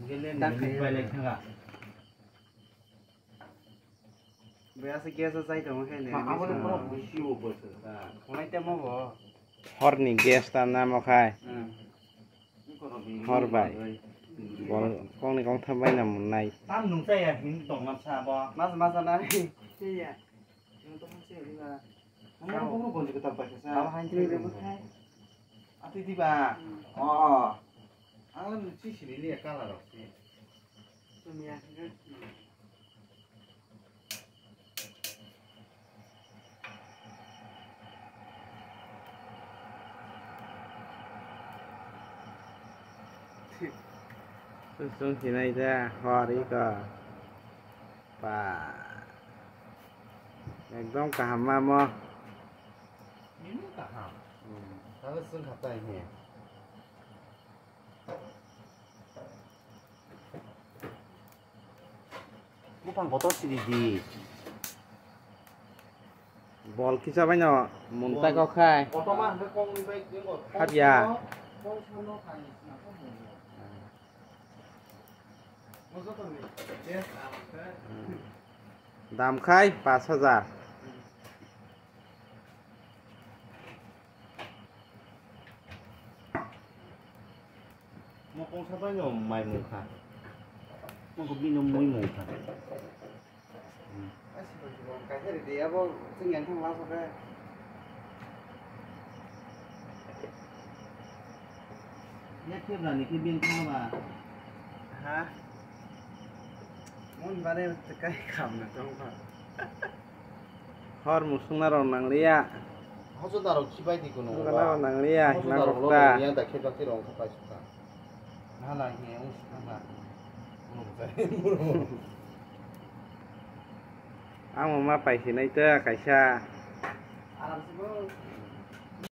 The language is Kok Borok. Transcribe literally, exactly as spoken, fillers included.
Gele nini bai lai thanga. Bwya se gas o chai tongo khe ne. Ma abo ni pura busi o bwswk. Khonai temo bo. Horni gas ta namo khai. Hmm. Hor bai. Bol kongni kongtham bai na mwnai. Tam nung chaya hin tong man sa bo. Mas mas na. Iya. Yung to man chaya diba. Ang ang puro gonji ko tam pa sa. Ang han chaya diba. Ati diba. Hmm. Oh. Ang lang chi sini ni kala rok si. Tumia. Sung sinai da hor iko. Pa. Ekdom kaham ma mo. Ini kaham. Hmm. Kalau sung kata ini. Buphang kotor siri di. Bol kisa bai no munta kok khai. Kotor ma hwnkhe kong ni bai jengol. Hap ya. Kong sano khai sina kong mo. Mo joto ni. Yes, ah. Dam khai pas hajar. Mo kongsa bai no mai mung kha. Mo ko bini mui mung kha. Kaisa ridi abo chwng yang thang last khe. Ya khe bani khe bin thang ba. Ha? Mon bare kai kam na tong kha. Hor musung narok nangliya. Hoso narok chibai di kuno. Musung narok nangliya, hoso narok nangkok ta. Yang da khebak ti rong khapai suka. Hala hiya usna ba. Ang ma pai sinai ta kaisa. Aram se bo.